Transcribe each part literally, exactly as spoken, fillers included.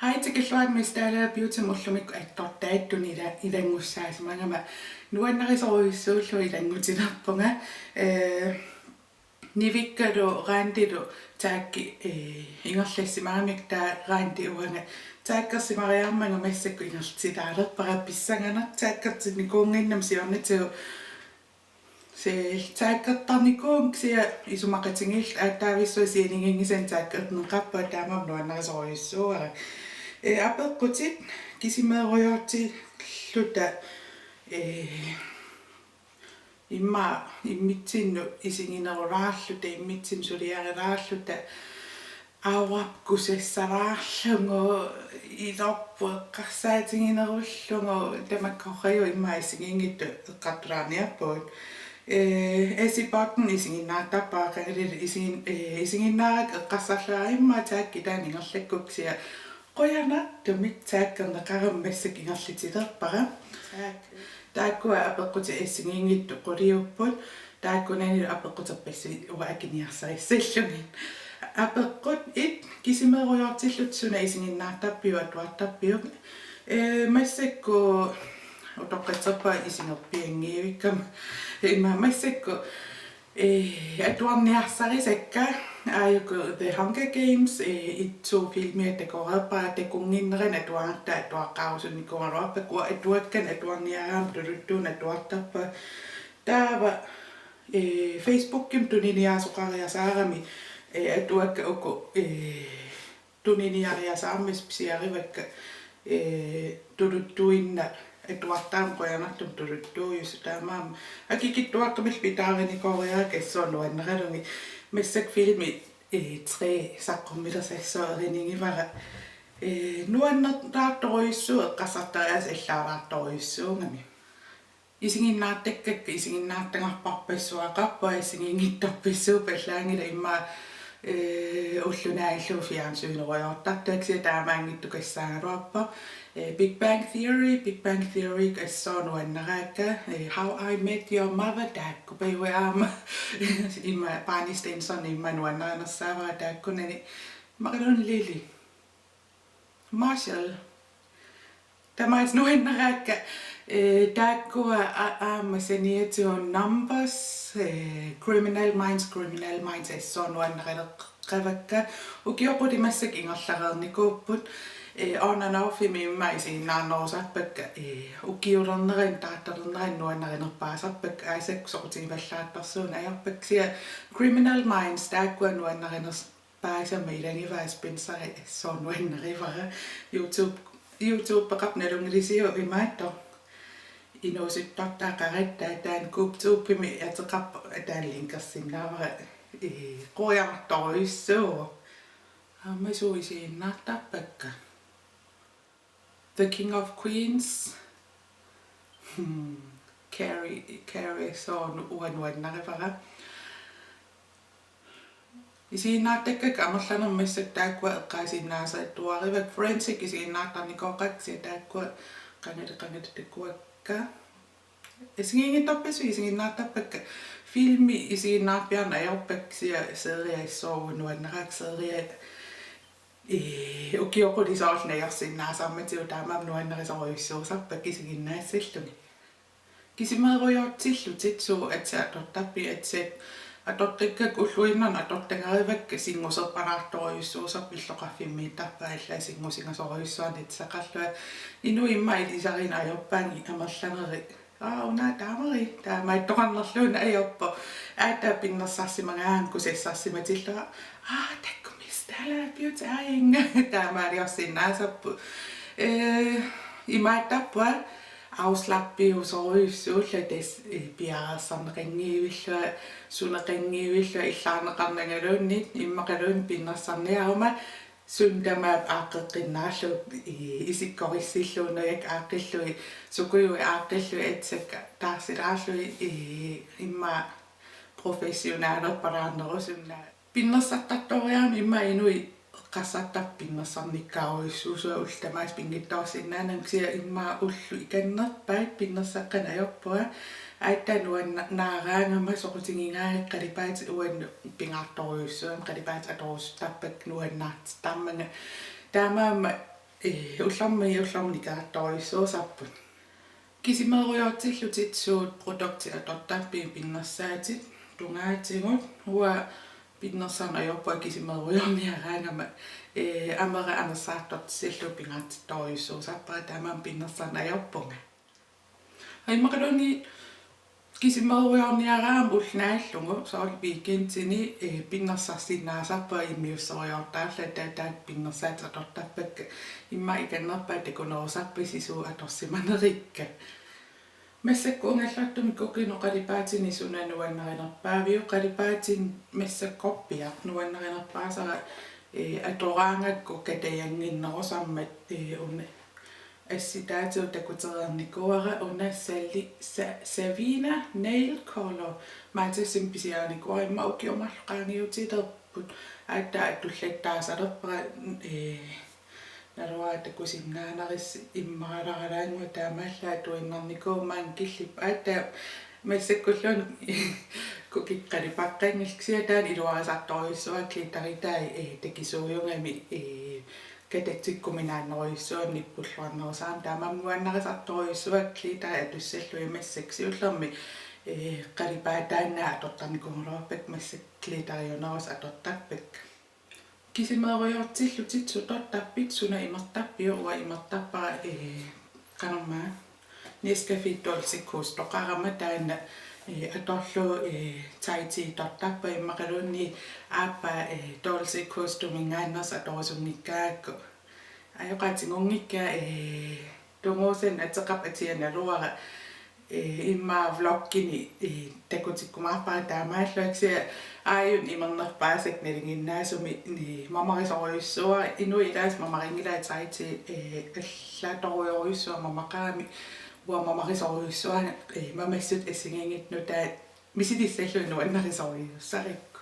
Aitsikilluan Miss Dalager Beautymut ullumikkut attortaattunut ila-, ilanngussaasimagama nuannarisorujussuullugu ilanngutilerpunga. Eh, Nivikkalu Randilu taggi, eh, ingerlassimagamikku, taava Randi uanga taggersimariarmagu massakkut ingerlatitaalerpara, pissanganaq taggertinnikuunnginnama siornatigut. Se taggertarnikuuvunga kisianni isumaqatigiilluta, aatsaavissuaq sianiginngisannik taggerneqarpunga, taamaammat nuannarisorujussuuara. Eh, apeqqutit kisimeerujoortilluta, eh, immaqa immitsinnut isiginerulaarluta, immitsinnut suliarilaarluta, aurap kusassalaarlugu, ilorput eqqarsaatiginerullugu, tamakkorpiaq immaqa assigiinngitsut eqqartulaarniarpugut. Eh, Essie Button isiginnaartarpara, qangali isigin-, eh, isiginnaarakku eqqarsarlunga immaqa taggi taanna ingerlakkukkit, kisianni qujanartumik taggerneqarama massakkut ingerlatilerpara. Taakkua apeqqutit assigiinngitsut quliupput, taakkunanilu apeqquterpassuit uanga akiniarsarissallugit. Apeqqut et: kisimeerujoortilluta suna isiginnaartarpiuk, atuartarpiuk? Eh, massakkut utoqqatserpunga isigerpianngivikkama. Immaqa massakkut, eh, atuarniarsarisakka, aajuku The Hunger Games, eh, et-to filmia takoreerpara, takunnginnerani atuartartut atuaqqaarusunnikuugaluarpakka, uanga atuakkani atuarniaraangama tuluttuunik atuartarpunga. Taava, eh, Facebookimi tuniniaasoqariasaarami, eh, atuakkat uku, eh, tuniniariasaarmata pisiarivakka, eh, tuluttuinnaq atuartarama qujanartumik tuluttuujusut, taamaammat akikitsuaqqamillu pitaarinikooriarakku assut nuannaralugit. Massakkut filmi, eh, tre saqqummilersoq assut erinigivara. Eh, nuannertaartorujussuuvoq, eqqarsartariaaseq allaalaartorujussuugami. Isiginnaartakkakka isiginnaartagarpassuaqarpunga, assigiinngitsorpassuupput allaanngilaq, immaqa, eh, ulloq naallugu fjernsynerujoortartunga, kisianni taamaanngitsoq kassaagaluarpoq. Eh, Big Bang Theory, Big Bang Theory assut nuannaraakka, eh, How I Met Your Mother, taakku pajuit aamma. Immaqa Barney Stinson immaqa nuannarinersaavara taakkunani. Immaqaluunniit Lily. Marshall. Tamaasa nuannaraakka, eh, taakkua a-, aamma saniatigut Numbers, eh, Criminal Minds, Criminal Minds assut nuannarileqavakka. Ukiut qulit massakkut ingerlareernikuupput, eh, on and off-imik immaqa isiginnaarnerusarpakka, eh, ukiulernerani, taartalernerani nuannarinerpaasarpakka, aasakkut soqutigivallaartarsuuneq ajorpakka, kisianni Criminal Minds taakkua nuannariners-, paasama ilagivaat, Spencer assut nuannarivara. YouTube, YouTubeqarpoq nalunngilisiuk imaattoq. Inuusuttortaqaratta, taanna GoopTube-imi ateqarpoq, taanna linkersinnaavara, eh, qujanartorujussuuvoq. Aamma suut isiginnaartarpakka? The King of Queens. Hmm. Carrie, Carrie assut uanga nuannarivara. Isiginnaartakkakka amerlanermik massakkut taakkua eqqaasinnaasatuarivakka. Friends isiginnaartarnikooqaakka, kisianni taakkua qangali qangali takuakka. Assigiinngitsorpassuit isiginnaartarpakka. Filmi isiginnaarpiarneq ajorpakka, kisianni serie assut uanga nuannaraakka, serie, eh, ukiut qulit soorlu najorsinnaasarmatigut, taamaammat nuannarisorujussuusarpakka isiginnaassallugit. Kisimeerujoortillutit suut aatsaat atortarpigit, aatsaat atortakkakka ulluinnarni atortagarivakka, singuserpalaartorujussuusarput, illoqarfimmiittarpaat allaat singusigasorujussuarnik atisaqarlunga. Inuit immaqa ilisarineq ajorpaat amerlanerit. Aa, una taamari, taamaattoqarnerluunniit ajorpoq. Aatsaat pinnersarsimagaangama kusassarsimatillunga: Aa, takuuk Miss Dalager Beauty aajinga. Taamaaliorsinnaasarput. Eh, imaattarpunga afslappiusorujussuullunga, tassa, eh, piareersarneqanngivillunga, suneqanngivillunga illaarneqarnangaluunniit, immaqaluunniit pinnersarniaruma suut tamaasa aaqqeqqinnaarlugit, eh, isikkorissilluunniit aaqqillugit, sukujuit aaqqillugit, aatsaat taarsilaarlugit, eh, immaqa professionalerpalaarnerusunga. Pinnersartartooriarama immaqa inuit eqqarsartarput pinnersarnikkaarujussuusut ullut tamaasa pinngitsoorsinnaanani, kisianni immaqa ullut ikannerpaat pinnersaqqaneq ajorpunga. Aatsaat nuannaaraangama soqutigigaangakku qalipaatit uannut pingaartorujussuugami, qalipaatit atorusuttarpakka nuannaartittarmanga. Taamaammat Ee, ullormi ullormi nikerartorujussuusarput. Kisimeerujoortillutit suut produktit atortarpigit pinnersaatit tungaatigut. Uanga pinnersarneq ajorpunga kisimeerujoorniaraangama, ee, amera anersaartortissallugu pingaartittorujussuusarpara, taamaammat pinnersarneq ajorpunga. Immaqaluunniit kisimeerujoorniaraangama ulloq naallugu, soorlu weekendini, ee, pinnersarsinnaasarpunga immiusseriartortarlunga, taava taakku pinnersaatit atortarpakka, immaqa ikinnerpaaq takunerusarpassi suut atorsimanerikka. Massakkuugallartumik kukinnut qalipaatinik suna nuannarinerpaaviuk? Qalipaatinik massakkorpiaq nuannarinerpaasara, ee, atoraangakku katajannginnerusarmat, ee, una assitaatigut takutereernikuuara. Una Sali-, Sa-, Savina Nail Color Matasimi pisiarinikuuara, immaqa ukiut marluk qaangiutilerput, aatsaat atullattaasalerpara, ee, naluara takusinnaanerussi immaralaaralaannguaq, taamaallaat atuinnarnikuuvoq, maanga killippoq, aatsaat massakkulluunniit kukikka qalipaqqanngillat, kisianni taanna iluarisartorujussuuara, glitteri taanna, ee, takisuujugami, ee, katatsikkuminaannerujussuugami nippulluarnerusarami, taamaammat nuannarisartorujussuuara glitteri atussallugu. Massakkut siullermik, ee, qalipaataannaa atortarnikuugaluarpakka, massakkut glitteriunerusut atortarpakka. Kisimeerujoortillutit sutortarpit, suna imertarpiuk? Uanga imertarpara, ee, qanormaa, Nescafé Dolce Gustoqarama, taanna, ee, atorlugu, ee, Thai teatortarpunga, immaqaluunniit aappaa, ee, Dolce Gustominngaanneersoq atorusunngikkaangakku. Ajoqaatigunngikkaa, ee, tunguusannik ateqarpoq, atia naluara, ee, immaqa vloggini, ee, takutikkumaarpara taamaallugu, kisianni aajuna imernerpaasakka nalinginnaasumik, ee, mamarisorujussuuara, inuit ilaasa mamarinngilaat Thai tea, ee, allatorujorujussuuara mamaqarami, uanga mamarisorujussuara, ee, mamassutut assigiinngitsut nutaat misilissallugit nuannarisorujussuusarikku.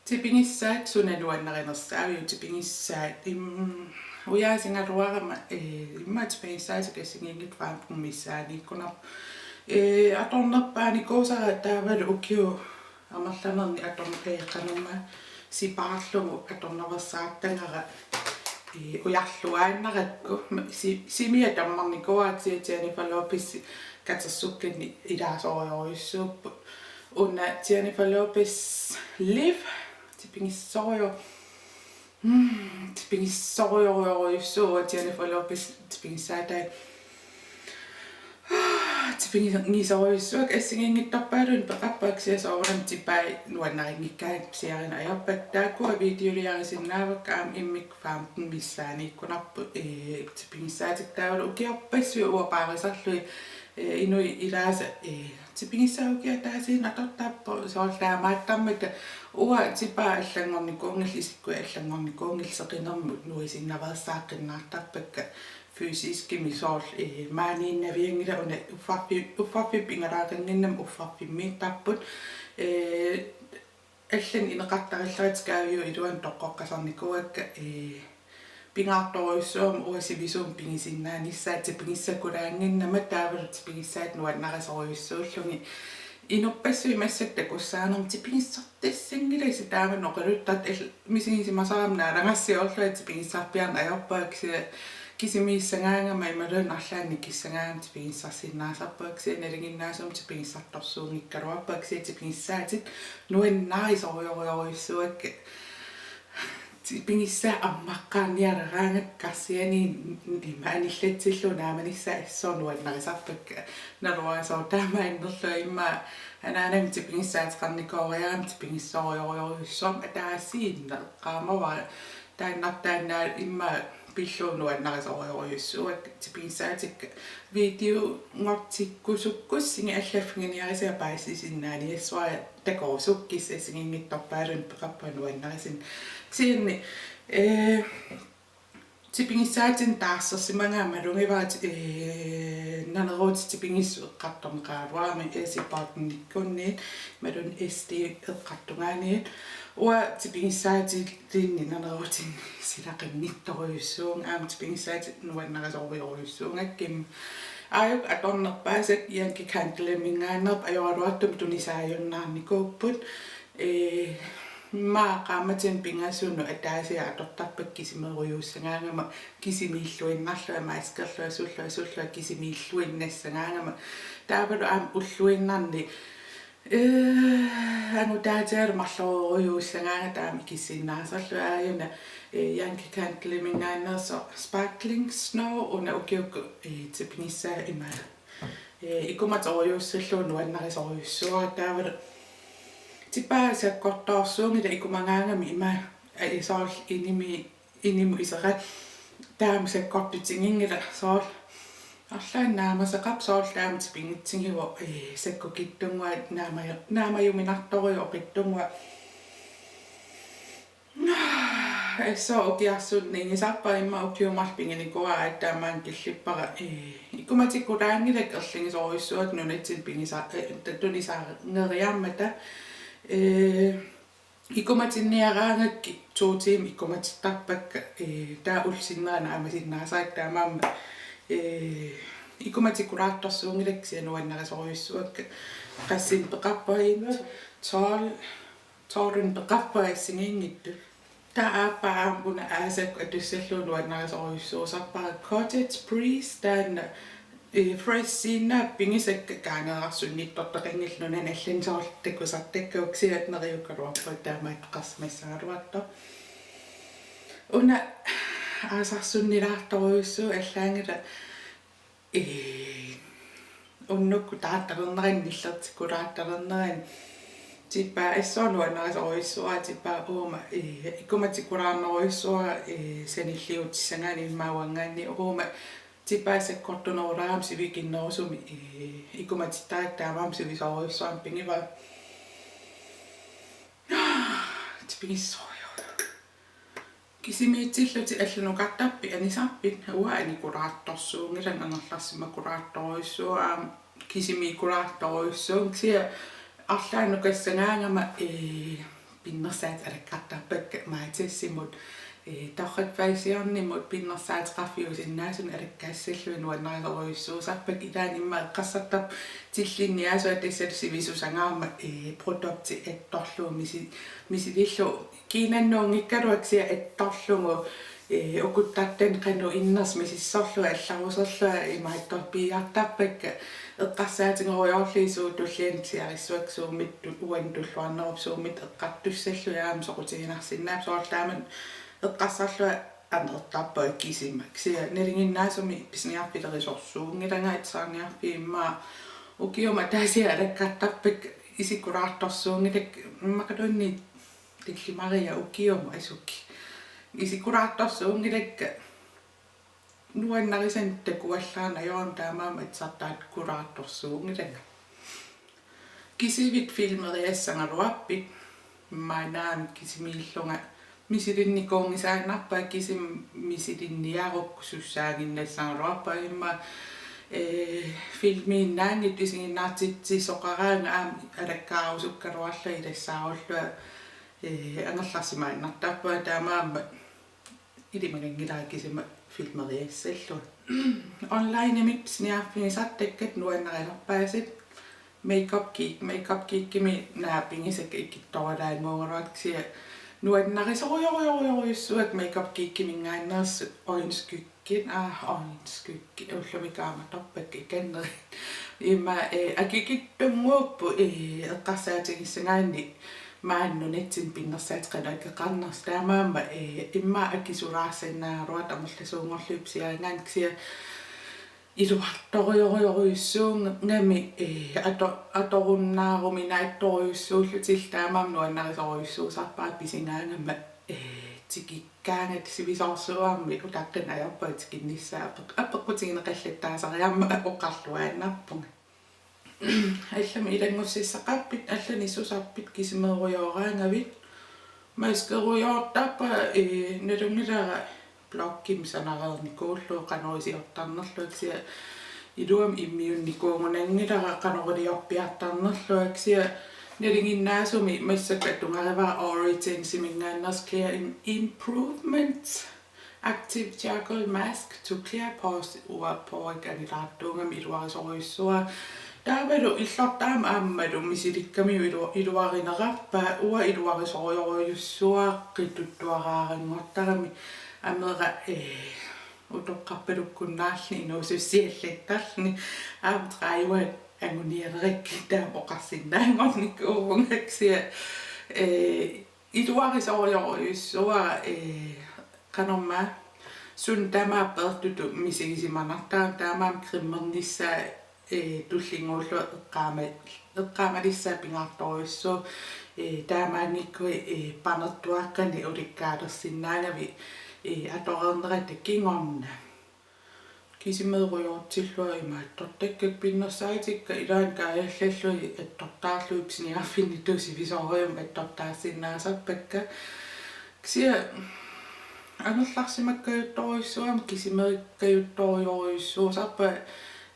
Tipigissaat, suna nuannarinersaaviuk tipigissaat? Im-, ujaasigaluarama, ee, immaqa tipigissaatikka assigiinngitsut femten missaaniikkunarput. Ee, atornerpaanikuusara taavalu ukiut amerlanerni atorn-, ee, qanormaa, sipaarlugu atornaveersaartagara, ee, ujarluaannarakku. Ma-, si-, simia tammarnikuuara, kisianni Jennifer Lopez katersukkannik ilaasorujorujussuupput. Una Jennifer Lopez Live, tipigissorujo-, mm, tipigissorujorujussuuvoq Jennifer Lopez tipigissaatai. Tipigisorujussuakka, assigiinngitsorpaaluunniit peqarpunga, kisianni soorunami tipai nuannarinngikkaangakkit pisiarineq ajorpakka. Taakkua videoliarisinnaavakka, aamma immikkut femten missaaniikkunarput, ee, tipigissaatikka. Taavalu ukiorpassuit uanga paarisarlugit, ee, inuit ilaasa, ee, tipigissaat ukiup ataasiinnaq atortarpoq, soorlu taamaattarmata. Uanga tipaat allanngornikuunngillat, isikkuit allanngornikuunngillat, seqinermut nuisinnaveersaaqqinnaartarpakka fysiskimik, soorlu, ee, maaniinnavianngilaq, una uffarfi-, uffarfiup igalaaqannginnama uffarfimmiittarput. Ee, allanik ineqartarillaratsigit kaaviup iluani toqqoqqasarnikuuakka, ee, pingaartorujussuugami uanga sivisuumik pigisinnaanissaa tipigissakkulaannginnama, taavalu tipigissaatit nuannarisorujussuullugit. Inuppassuit massakkut takussaanermi tipigissartassanngilasi, taamani oqaluttartut, al-, misigisimasarama naalagarsiorlunga tipigissarpiarneq ajorpunga, kisianni kisimiissagaangama imaluunniit arlaannik kissagaangama tipigissarsinnaasarpunga, kisianni nalinginnaasumik tipigissartorsuunngikkaluarpunga, kisianni tipigissaatit nuannarisorujorujorujussuuakka. Tipigissaat ammaqqaarnialeraangakku karsianiit ima anillatsillugu naamanissaa, assut nuannarisarpakka. Naluara sooq taamaannerlunga, immaqa anaanama tipigissaateqarnikooriarama tipigissorujorujussuarmik ataasiinnaq eqqaamavara. Taannartaannaat immaqa pillugu nuannarisorujorujussuuakka tipigissaatikka. Videonngortikkusukkussigit allaffiginiarisi paasisinnaaniassavara, takorusukkissi, assigiinngitsorpaaluunniit peqarpunga nuannarisinnaasara. Kisianni, ee, tipigissaatinik taarsersimagaanni malugivara, ee, naneruutit tipigissut eqqartorneqaraluarami, ee, S D-kortinnikkunniit imaluunniit S D eqqartugaaniit. Uanga tipigissaatinik naneruutinni silaqanngitsorujussuuvunga, aamma tipigissaatit nuannarisorujorujussuugakkit. Aajuku atornerpaasakka Yankee Candleminngaanneerput, ajoraluartumik tunisaajunnaarnikuupput. Ee, Immaqa qaammatini pingasunut ataasiarluni atortarpakka kisimiirujuussagaangama, kisimiilluinnarlunga, maskerlunga, sullunga, sullunga kisimiilluinnassagaangama. Taavalu aamma ulluinnarni, ee, angutaatigalu marlorujuussagaangama taama ikissinnaasarlunga aajuna, ee, Yankee Candleminngaanneersoq Sparkling Snow, una ukiukkut, ee, tipigissaa ima. Ee, ikumatigorujuussallugu nuannarisorujussuuara taavalu. Tipaa sakkortoorsuunngilaq ikumagaangami ima, ee, soorlu inimi, inimut iserat taama sakkortutiginngilaq soorlu. Arlaannik naamaseqarpoq soorlu taama tipigitsigivoq, ee, sakkukitsunnguaq naamaju-, naamajuminartorujuup oqitsunnguaq. Assut ukiarsunnigisarpara, immaqa ukiut marluk piginikuuara aatsaat maani killippara, ee, ikumatikulaanngilakka erligisorujussuakka nunatsinni pigisa-, ee, ta-, tunisaanngeriarmata, ee, ikumatinniaraangakkit to timer ikumatittarpakka, ee, taava ullut sinnera naamasinnaasarakku taamaammat, ee, ikumatikulaartorsuunngilakka kisianni nuannarisorujussuakka, qassinik peqarpunga, tolv, tolvinik peqarpunga assigiinngitsut. Taava aappaa aamma una aasakkut atussallugu nuannarisorujussuusarpara Cottage Breeze, taanna, ee, Freshsiinnaat pigisakka kaangeerarsunnittortaqanngillat nunani allani soorlu takusartakkagut, kisianni neriukkaluarpunga taamaattoqarsimassagaluartoq. Una aasarsunnilaartorujussuuvoq, allaanngilaq, ee, unnukkut taartalernerani, nillertikkut taartalernerani, tipaa assut nuannarisorujussuuara, tipaa uuma, ee, ikumatikulaarnerujussuuara, ee, sanilliutissagaanni immaqa uanngaanniit, uuma tipaa sakkortunerulaarami sivikinnerusumik, ee, ikumatittarakku taamaammat sivisoorujussuarmik pigivara. Tipigissorujuk. Kisimiitsillutit allanukartarpit anisarpit? Uanga anikulaartorsuunngilanga, angerlarsimakulaartorujussuuara aamma kisimiikulaartorujussuunga, kisianni arlaannukassagaangama, ee, pinnersaatit alakkartarpakka Matassimut, ee, Torrak Fashionimut pinnersaateqarfiusinnaasunik alakkassallugit nuannarisorujussuusarpakka. Ilaanni immaqa eqqarsartarput tillinniaasua tassalu sivisusagaarmat, ee, produkti attorlugu misi-, misilillugu kiinannuunngikkaluaq kisianni attorlugu, ee, ukuttartani qanoq innersoq misissorlugu allaruserlunga imaattoq piiartarpakka. Eqqarsaatigerujoorlugit suut tulliani pisiarissuakka Zoomit tu-, uannut tulluarnerup Zoomit eqqartussallugit aamma soqutiginarsinnaapput, soorlu taamani eqqarsarlunga amertarpunga kisima. Kisianni nalinginnaasumik pisiniarfilerisorsuunngilanga, itsarniarfik immaqa ukiumut ataasiarluni alakkartarpakka, isikulaartorsuunngilakka, immaqaluunniit Tilli Maria ukiumut asuki. Isikulaartorsuunngilakka, nuannarisanik takuallaarneq ajorami, taamaammat itsartaatikulaartorsuunngilanga. Kisivit filmeriassagaluarpit? Maanna kisimiillunga misilinnikuunngisaannarpunga, kisima misilinniarukku sussaaginnassagaluarpunga, immaqa, ee, filmiinnaanngitsoq isiginnaartitsisoqaraangat aamma alakkaarusukkaluarlunga ilassaarullugu, ee, angerlarsimaannartarpunga, taamaammat ilimaginngilara kisima filmeriassallunga. Onlinemik pisiniarfigisartakkat nuannarinerpaasat? Makeup Geek, Makeup Geekimi naak pigisakka ikittoralaannguugaluartut, kisianni nuannarisorujorujorujussuakka Makeup Geekiminngaanneersut øjenskyggit, aa, øjenskyggit, ullumi kaamatorpakka ikannerit. Immaqa, ee, akikitsunnguupput, ee, eqqarsaatigissagaanni maani nunatsinni pinnersaatit qanoq akeqarnersut, taamaammat, ee, immaqa akisulaarsinnaagaluartut amerlasuunngorlugit pisiarigaanni, kisianni iluartorujorujorujussuugami, ee, ato-, atorunnaaruminaatsorujussuullutillu, taamaammat nuannarisorujussuusarpara pisigaangama, ee, tikikkaangata. Sivisoorsuarmi utaqqinneq ajorpunga tikinnissaa, apeq-, apeqqutigineqallattaasariarmat oqarluaannarpunga. Allamik ilanngussissaqarpit, allanik susarpit kisimeerujooraangavit? Maskerujoortarpunga, ee, nalunngilara bloggimi sanareernikuullugu qanoq iliortarnerlunga, kisianni iluamik immiunnikuugunanngilara qanoq iliorpiartarnerlunga, kisianni nalinginnaasumik massakkut atugarivara Originsiminngaanneersoq Clear Im-, Improvement Active Charcoal Mask to Clear Pores, uanga porekka angilaartuugami iluarisorujussuuara. Taavalu illortaama aammalu misilikkamiuk ilu-, iluarinerarpaa, uanga iluarisorujorujussuara qituttuaraaranngortarami amera, eh, utoqqarpalukkunnaarluni inuusussiallattarluni aamma tredive angunialerakkit taama oqarsinnaanngornikuuvunga kisianni, eh, iluarisorujorujussuara, eh, qanormaa, suna tamaat peertutut misigisimanartarami, taamaammat grimmernissaa, eh, tullinnguullugu eqqaama-, eqqaamalissaa pingaartorujussuuvoq, eh, taamaanngikkuit, eh, panertuaqqanik ulikkaalersinnaagavit, eh, atoreernerata kingorna. Kisimeerujoortillunga imaattortakkakka pinnersaatikka ilaanni kaajallallugit attortaarlugit pisiniarfinnittuut sivisoorujummik attortaarsinnaasarpakka. Kisianni angerlarsimakkajuttorujussuugama kisimeekkajuttorujorujussuusarpunga,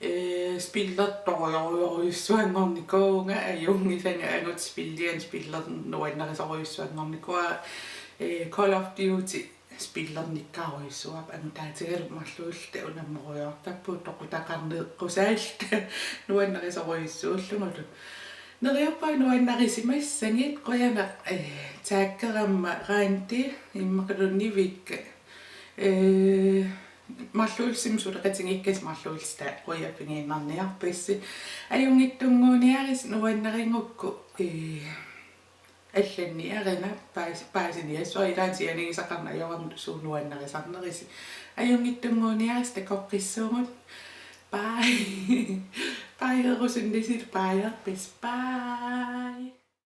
eh, spillertorujorujussuanngornikuuvunga, ajunngisanga angut spilliani spiller nuannarisorujussuanngornikuuara, eh, Call of Duty spillernikkaarujussuuara angutaatigalugu marluulluta unammorujoortarpugut toqutaqarneqqusaalluta nuannarisorujussuullugulu. Neriuppunga nuannarisimassagit, qujanaq, eh, taakkeramma Randi immaqalu Nivikka. Eh, marluullusi suleqatigiikkassi marluullusi taava qujaffigiinnarniarpassi. Ajunngitsunnguuniarisi nuannarigukku, eh, allanniarina paas-, paasiniassavara, ilaanni sianigisaqarneq ajorami suut nuannarisarnerisi. Ajunngitsunnguuniarisi takoqqissuugut. Bye. Bye, erusunnissi bye, bye.